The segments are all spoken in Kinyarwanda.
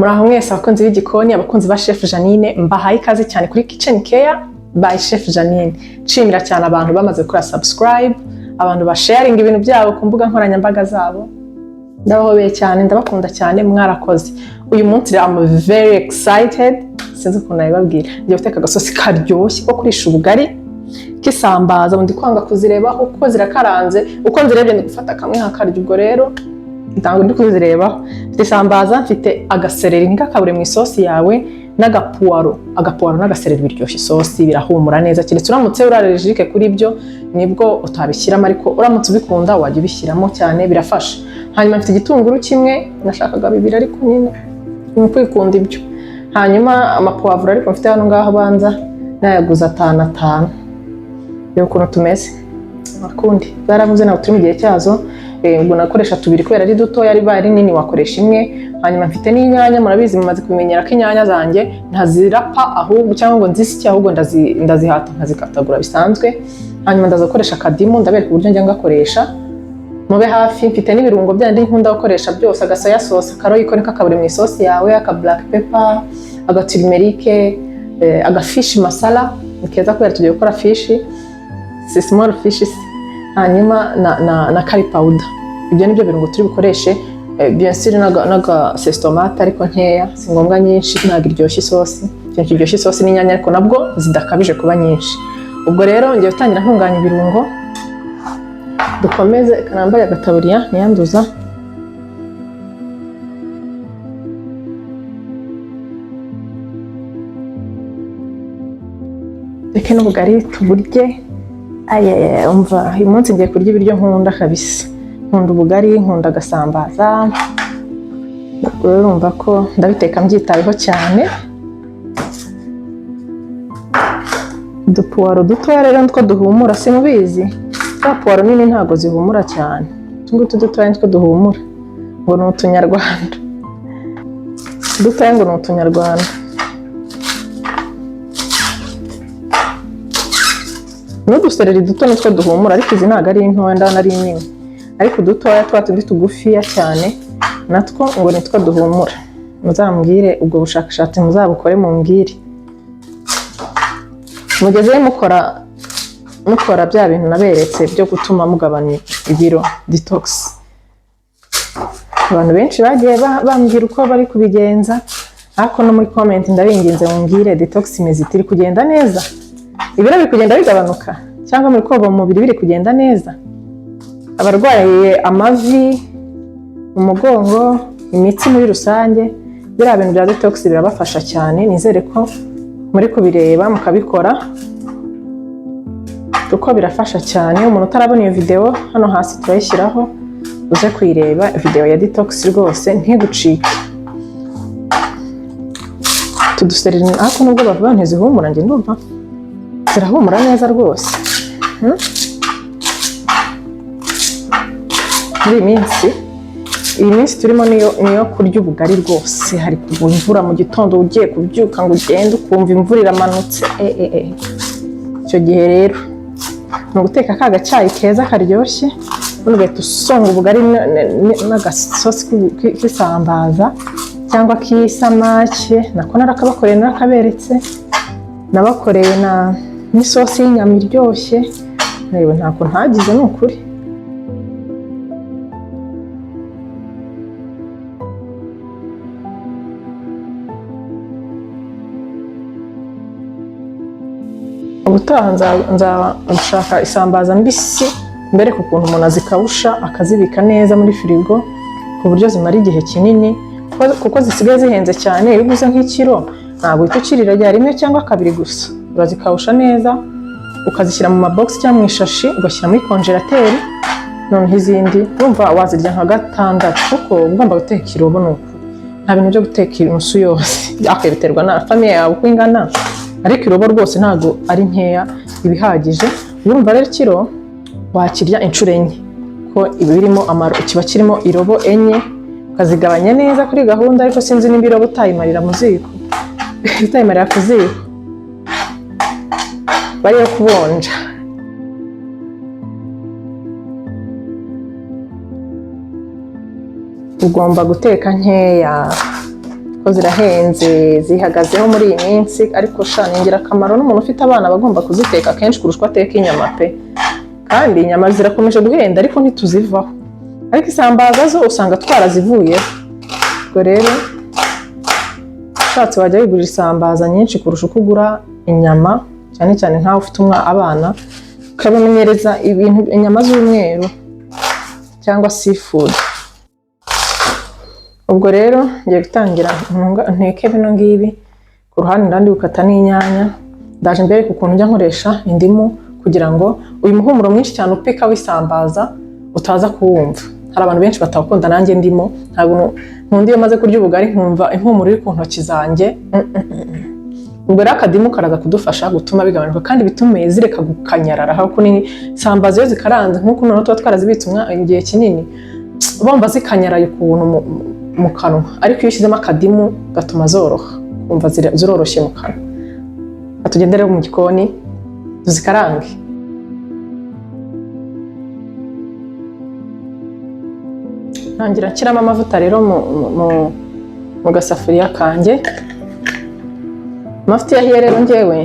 Muraho mwese abakunzi b'igikoni, abakunzi ba Chef Janine, mbahaye ikaze cyane kuri Kitchen Care by Chef Janine. Nshimira cyane abantu bamaze gukora subscribe, abantu basharinga ibintu byabo ku mbuga nkoranyambaga zabo. Ndabahobeye cyane, ndabakunda cyane, mwarakoze. Uyu munsi rero I'm very excited, sinzi ukuntu nabibabwira. Ngiye guteka agasosi karyoshye ko kurisha ubugari k'isambaza, ubu ndi kwanga kuzirebaho kuko zirakaranze, uko nzirebye ndi gufata kamwe nkakarya, ubwo rero ntabwo ndi kuzirebaho. Mfite isambaza, mfite agasereri ntikakabure mu isosi yawe, n'agapuwaro. Agapuwaro n'agasereri biryoshya isosi, birahumura neza, keretse uramutse uri allergique kuri byo nibwo utabishyiramo, ariko uramutse ubikunda wajya ubishyiramo cyane, birafasha. Hanyuma mfite igitunguru kimwe, nashakaga bibiri ariko nyine ni ukwikunda ibyo. Hanyuma amapuwavuro ariko mfite hano ngaho abanza nayaguze atanu atanu. Reba ukuntu tumeze, akundi zaravuze ntabwo turi mu gihe cyazo. Ubwo nakoresha tubiri kubera ari dutoya, ari ari nini wakoresha imwe. Hanyuma mfite n'inyanya, murabizi mumaze kubimenyera ko inyanya zanjye ntazirapa ahubwo cyangwa ngo nzisye, ahubwo ndazihata nkazikatagura bisanzwe. Hanyuma ndaza gukoresha akadimu, ndabereka uburyo njya ngakoresha, mube hafi. Mfite n'ibirungo byandi nkunda gukoresha byose, agasoya sauce, akaroyiko ntikakabure mu isosi yawe, aka black pepper, agaturmeric, agafish masala ni keza kubera tugiye gukora fish, si small fish. Hanyuma na curry powder. Ibyo nibyo birungo turi bukoreshe, bien sûr n'aga sauce tomate ariko nkeya, si ngombwa nyinshi, ntabwo iryoshya isosi. Ikintu kiryoshya isosi n'inyanya, ariko nabwo zidakabije kuba nyinshi. Ubwo rero ngiye gutangira ntunganya ibirungo, dukomeze. Kanambaye agataburiya ntiyanduza. Reke n'ubugari tuburye. Ayaya, umva, uyu munsi ngiye kurya ibiryo nkunda kabisa. Nkunda ubugari, nkunda agasambaza. Ubwo rero urumva ko ndabiteka mbyitayeho cyane. Udupuwaro dutoya rero nitwo duhumura, simubizi? Za puwaro nini ntabwo zihumura cyane. Utu ngutu dutoya nitwo duhumura. Ngo ni utunyarwanda. Dutoya ngo ni utunyarwanda. N'udusereri duto nitwo duhumura, ariko izi ntabwo ari intoya, ndabona ari nini. Ariko udutoya twa tundi tugufiya cyane natwo ngo nitwo duhumura. Muzambwire, ubwo bushakashatsi muzabukore mumbwire. Mugezeyo mukora bya bintu naberetse byo gutuma mugabanya ibiro, detox. Abantu benshi bagiye bambwira uko bari kubigenza, ariko no muri comment ndabinginze mumbwire detox imeze ite, iri kugenda neza? Ibiro biri kugenda bigabanuka cyangwa muri koba mu mubiri biri kugenda neza? Abarwaye amavi, umugongo, imitsi muri rusange, biriya bintu bya detox birabafasha cyane. Nizere ko muri kubireba mukabikora kuko birafasha cyane. Umuntu utarabona iyo video, hano hasi turayishyiraho uze kuyireba, video ya detox rwose ntigucike. Utu dusereri ariko nubwo bavuga ntizihumura, njye ndumva zirahumura neza rwose. Muri iyi minsi turimo niyo kurya ubugari rwose. Hari kugwa imvura mu gitondo, ugiye kubyuka ngo ugende ukumva imvura iramanutse. Icyo gihe rero ni uguteka ka gacyayi keza karyoshye, ubundi ugahita usonga ubugari n'agasosi k'isambaza cyangwa k'isamake, nako narakabakoreye, narakaberetse, nabakoreye n'isosi y'inyama iryoshye. Reba ntako ntagize ni ukuri. Ubutaha nzashaka isambaza mbisi mbereke ukuntu umuntu azikawusha akazibika neza muri firigo ku buryo zimara igihe kinini, kuko zisigaye zihenze cyane. Iyo uguze nk'ikiro ntabwo uhita ukirira rya rimwe cyangwa kabiri gusa, urazikawusha neza ukazishyira mu mabogisi cyangwa mu ishashi, ugashyira muri konjerateri, noneho izindi urumva wazirya nka gatandatu, kuko ugomba guteka irobo. Ni uku, nta bintu byo guteka inusu yose, biterwa na famille yawe uko ingana, ariko irobo rwose ntabwo ari nkeya, iba ihagije. Urumva rero ikiro wakirya inshuro enye, ko iba birimo amaro, kiba kirimo irobo enye, ukazigabanya neza kuri gahunda. Ariko sinzi nimba irobo utayimarira mu ziko, utayimarira ku ziko, bariyo kubonja. Ugomba guteka nkeya. Ko zirahenze, zihagazeho muri iyi minsi, ariko sha ni ingirakamaro, n'umuntu ufite abana aba agomba kuziteka kenshi kurusha uko ateka inyama pe. Kandi inyama zirakomeje guhenda, ariko ntituzivaho, ariko isambaza zo usanga twarazivuyeho. Ubwo rero ushatse wajya wigurira isambaza nyinshi kurusha uko ugura inyama, cyane cyane nkawe ufite abana, ukabamenyereza ibintu, inyama z'umweru cyangwa seafood. Ubwo rero ngiye gutangira nteke bino ngibi ku ruhande, ndandi gukata n'inyanya. Ndaje mbereke ukuntu njya nkoresha indimu kugira ngo uyu muhumuro mwinshi cyane upika w'isambaza utaza kuwumva. Hari abantu benshi batawukunda, nanjye ndimo. Ntabwo nkunda iyo maze kurya ubugari nkumva impumuro iri ku ntoki zanjye. Ubwo rero akadimu karaza kudufasha gutuma bigabanuka, kandi bitume zireka gukanyarara. Aho kunini isambaza iyo zikaranze nk'uko noneho tuba twarazibitse igihe kinini, bumva zikanyaraye ukuntu mu kanwa, ariko iyo ushyizemo akadimu gatuma zoroha, wumva ziroroshye mu kanwa. Tugende rero mu gikoni tuzikarange. Ntangira nshyiramo amavuta rero mu gasafuriya kanjye. Amavuta iyo ahiye rero, ngewe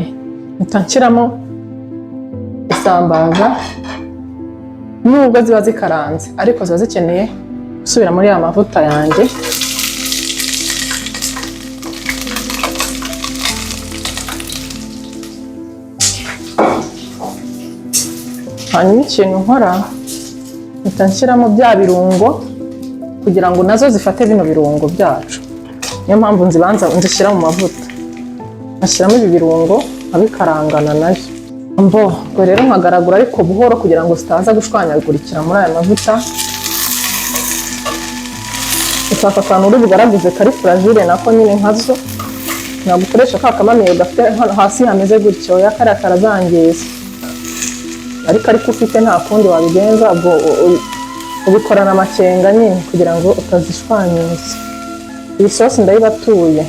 mpita nshyiramo isambaza. Nubwo ziba zikaranze, ariko ziba zikeneye gusubira muri ya mavuta yanjye. Hanyuma ikintu nkora, mpita nshyiramo bya birungo kugira ngo nazo zifate bino birungo byacu. Niyo mpamvu nzibanza nzishyira mu mavuta, nkashyiramo ibi birungo nkabikarangana nayo. Mbo ubwo rero nkagaragura, ariko buhoro, kugira ngo zitaza gushwanyagurikira muri aya mavuta. Ushaka akantu uri bugaraguze kari fragile nako nyine nkazo, ntabwo ukoresha ka kamamiyo gafite hano hasi hameze gutyo, oya, kariya karazangiza. Ariko ufite nta kundi wabigenza, ubwo ubikorana amakenga nyine kugira ngo utazishwanyuza. Iyi sosi ndayibatuye.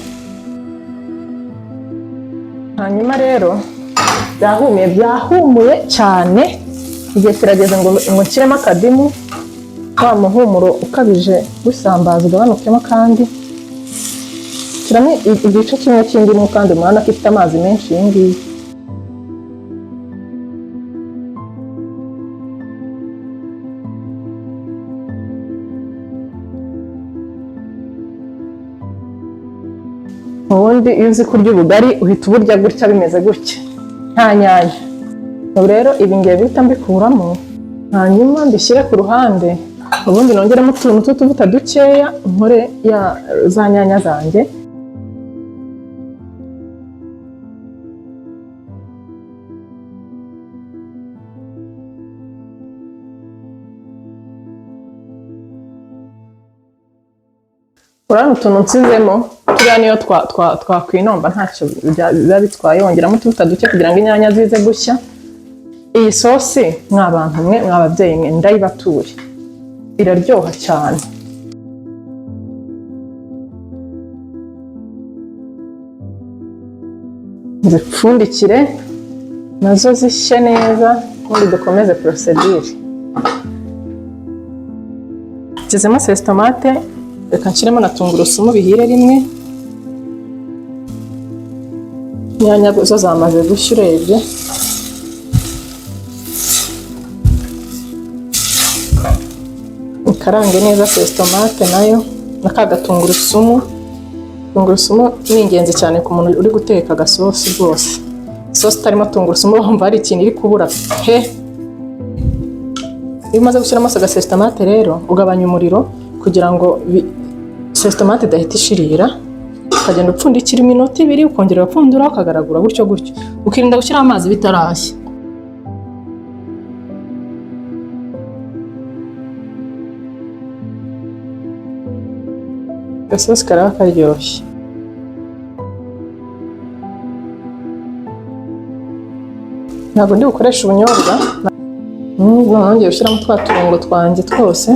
Hanyuma rero byahumuye, byahumuye cyane. Igihe kirageze ngo nshyiremo akadimu, wa muhumuro ukabije w'isambaza ugabanukemo. Kandi shyiramo igice kimwe cy'indimu, kandi murabona ko ifite amazi menshi iyi ngiyi. Ubundi iyo uzi kurya ubugari uhita uburya gutya, bimeze gutya, nta nyanya. Ubu rero ibi ngiye guhita mbikuramo, hanyuma mbishyire ku ruhande, ubundi nongeremo utuntu tw'utuvuta dukeya, nkore ya za nyanya zanjye. Urabona utuntu nsizemo turiya, niyo twakwinomba ntacyo biba bitwaye. Wongeramo utuvuta duke kugira ngo inyanya zize gushya. Iyi sosi, mwa bantu mwe, mwa babyeyi mwe, ndayibatuye, iraryoha cyane. Nzipfundikire nazo zishye neza, ubundi dukomeze procédure. Nshyizemo sauce tomate, reka nshyiremo na tungurusumu bihire rimwe. Inyanya zo zamaze gushya urebye. Ukarange neza sauce tomate nayo na ka gatungurusumu. Tungurusumu ni ingenzi cyane ku muntu uri guteka agasosi rwose. Isosi itarimo tungurusumu wumva hari ikintu iri kubura pe. Iyo umaze gushyiramo aga sauce tomate rero, ugabanya umuriro kugira ngo sauce tomate idahita ishirira, ukagenda upfundikira iminota 2, ukongera ugapfundura, ukagaragura gutyo gutyo, ukirinda gushyiraho amazi bitarashya. Agasosi karaba karyoshye. Ntabwo ndi bukoreshe ubunyobwa, nubwo nongeye gushyiramo twa turungo twanjye twose.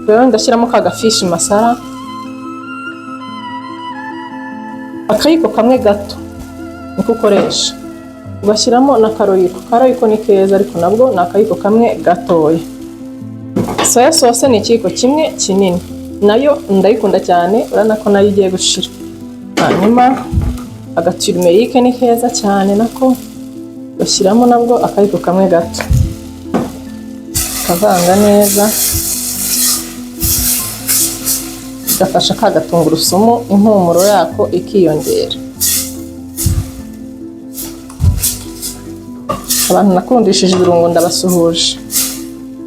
Rero ndashyiramo ka gafish masala, akayiko kamwe gato. Niko ukoresha. Ugashyiramo na ka Royco. Ka Royco ni keza, ariko nabwo ni akayiko kamwe gatoya. Soya sauce ni ikiyiko kimwe kinini, nayo ndayikunda cyane, urabona ko nayo igiye gushira. Hanyuma aga turmeric ni keza cyane, nako ugashyiramo nabwo akayiko kamwe gato, kavanga neza, gafasha ka gatungurusumu impumuro yako ikiyongera. Abantu nakundishije ibirungo, ndabasuhuje,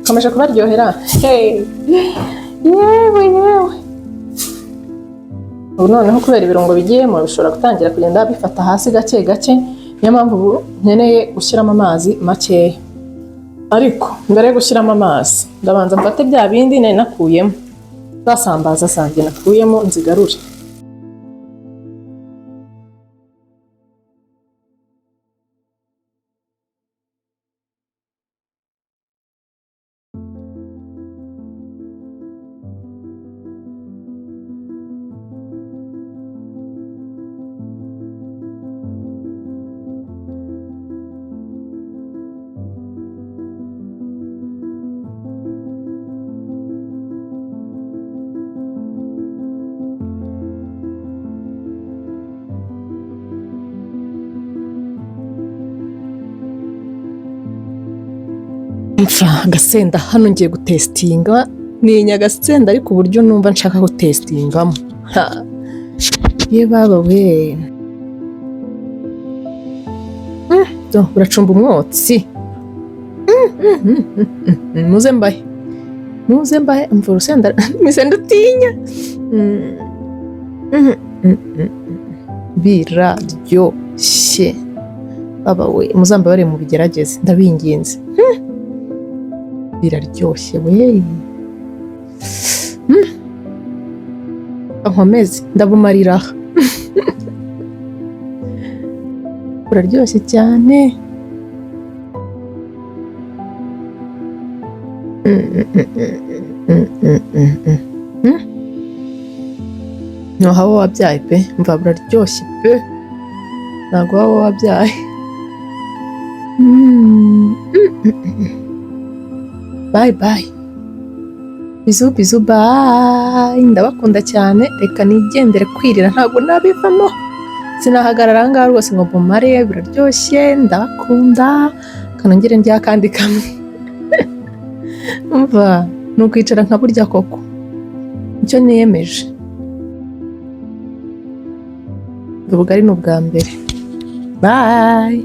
komeje kubaryohera. Hey! Yewe yewe, ubu noneho kubera ibirungo bigiyemo bishobora gutangira kugenda bifata hasi gake gake, niyo mpamvu ubu nkeneye gushyiramo amazi makeya. Ariko mbere yo gushyiramo amazi, ndabanza mfate bya bindi nari nakuyemo, za sambaza zanjye nakuyemo, nzigarure. Mfa agasenda hano, ngiye gutestinga. Ni agasenda, ariko uburyo numva nshaka gutestingamo. Ha. Ye baba we! Do, uracumba umwotsi. Muze mbahe, muze mbahe. Mva urusenda, mise ndutinya. Biraryoshye baba we! Muzambabare mubigerageze, ndabinginze. Biraryoshye we! Nkomeze ndabumarira aha. Buraryoshye cyane. Ntiwahaba wabyaye pe! Mva, buraryoshye pe! Ntabwo waba wabyaye. Bye bye, bisous bisous, bye, ndabakunda cyane. Reka nigendere kwirira, ntabwo nabivamo, sinahagarara aha ngaha rwose ngo mbumare. Biraryoshye, ndabakunda. Kanongere ndya akandi kamwe. Umva, ni ukwicara nka burya koko, nicyo niyemeje. Ubugari ni ubwa mbere. Bye.